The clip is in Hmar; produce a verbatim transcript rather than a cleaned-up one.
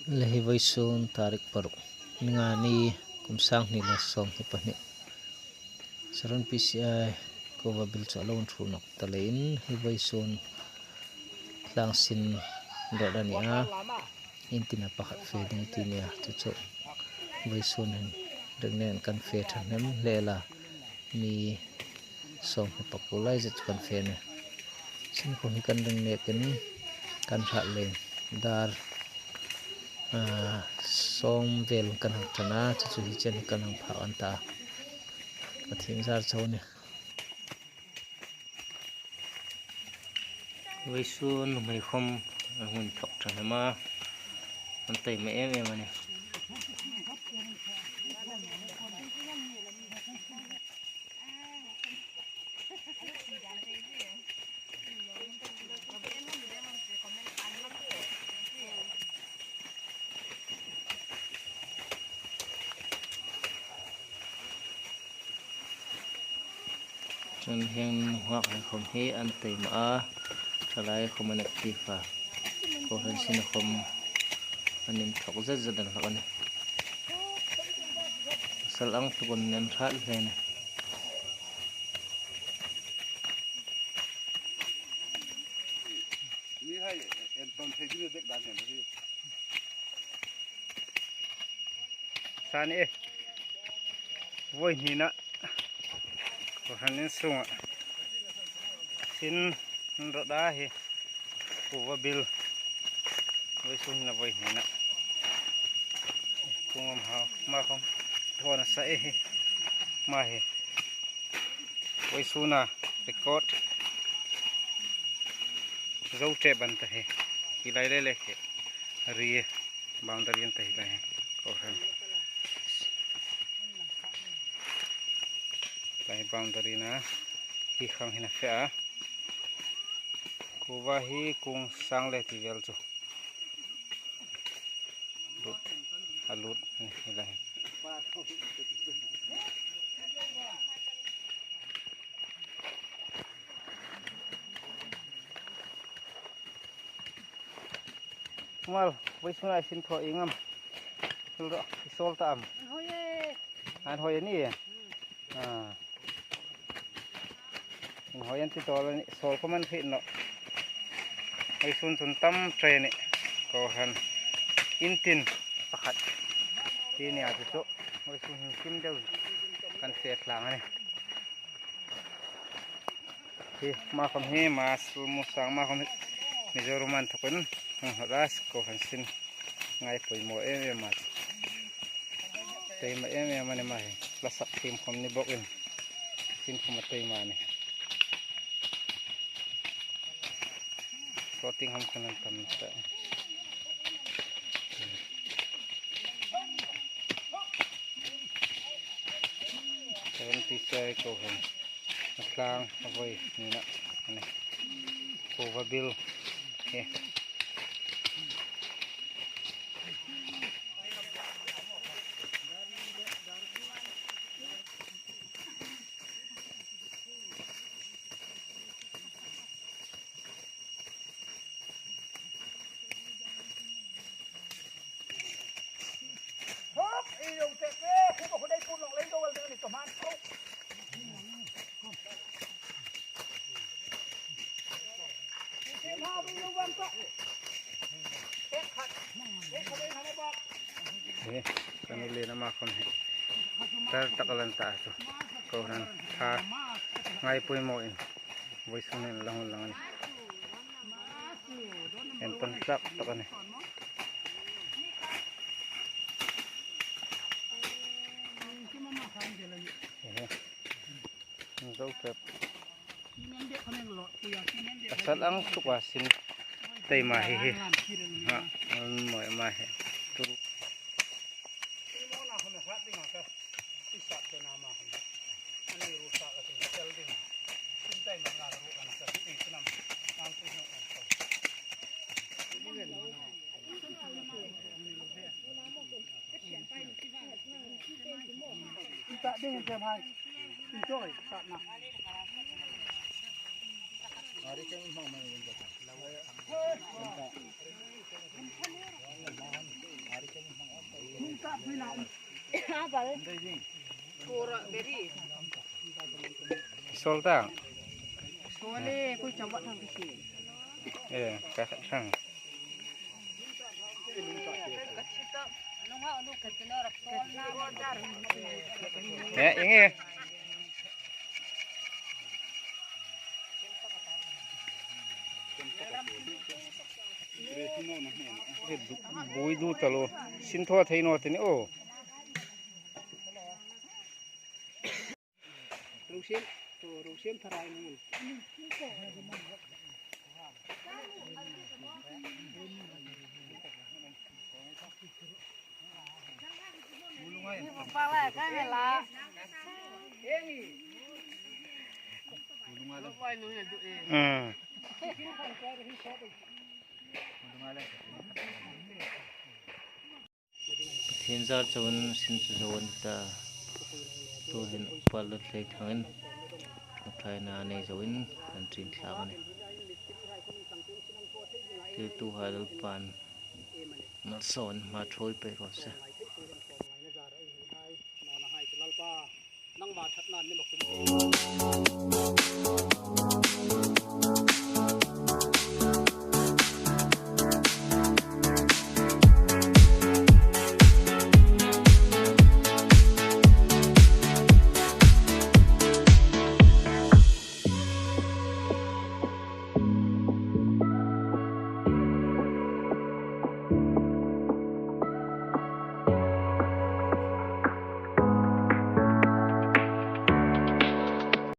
Le hi vawisun tarik paruk, ni nga ni, kum sang hni le sawmhni pahni. Salon P C I Kova Bill chu a lo inthuo nawk ta leiin hi vawisun tlang sin rawt a ni a. Intin a pakhat fe ding ti nia, chu chu vawisun hin ring nen kan fe ṭha hnem hle la, mi sawmhni pakuo lai zet kan fe nia. Sin khom hi kan ring nekin kan hrat leiin dar, ah, sawm vel kan hang ṭan a, chu chu hi chen hi kan hang phak an ta. Pathien zar chau nia. Vawisun nuhmei khom an hung thlawk ṭan hlak a, an taima em em a nih. Chun hieng nunghak hai khom hi an taima a, ṭhalai khom an active a, kohran sin khom an inthlawk zet zet an hlak a nih. Sal ang tluk an nen hrat hle a nih. Sani e. Vawi hnina. Kohran in sunga sin rawt a hi. Kova Bill. Vawisun hnina vawi hnina. Kung am hau. Ma khom. Thaw nasa e hi. Ma hi. Vawisuna record. Zo ṭep an ta hi. Hi lai le le khi. Ri. Boundary an ta hi lai. Kohran. Lai boundary na. Hi khang hin a fe a. Kova hi kung sang le ti vel chu. Lut. A lut. Hi lai. Mal, vawisuna i sin thaw ieng am? Thil ro, i sawl ta am? An hawi e. An hawi a ni? Hmm. Ah. An hawi an ti tawl a ni, sawl khom an hriet nawh. Vawisun chun tam ṭai a ni. Kohran intin pakhat. Ti nia chu chu. Vawisun hin kim deu kan fe tlang a ni. Hi, ma khom hi, ma sulmu sang ma khom hi. Mizoram an thawkin, hung hawt a, kohran sin. Ngai poimaw em em a. Taima em em a ni ma hi. Hla sak thiem khom ni bawkin. Sin khom a taima a ni. Sorting khom khom an tam ta. Seventy sai kohran. A tlang a vawi hnina a nih. Kova Bill. He. He, kan u le na ma khom hi. Tar tak a lan ta chu. Kohran tha ngai poimaw in. Vawisun hin lang lang a ni. En pan tlak tak a ni. Ehe. Zo ṭep. A sal ang tuka sin taima hi hi. Ha, an mawi ma hi. Tu. Sol ta. Sole, koi chawat hang kisi. Eh, ka khat hang. Eh, inge. Bui du talu. Sin thaw thei naw ti ni o. Rosem, to rosem tharai mun. Mm. Pathien zar chauin sin chu zo a ni ta. Tuhin Upa Laltleithangin ṭawngṭaina a nei zoin an ṭin thlak a nih. Tirtuhai Lalpan malsawm hma ṭhuoi pei raw se.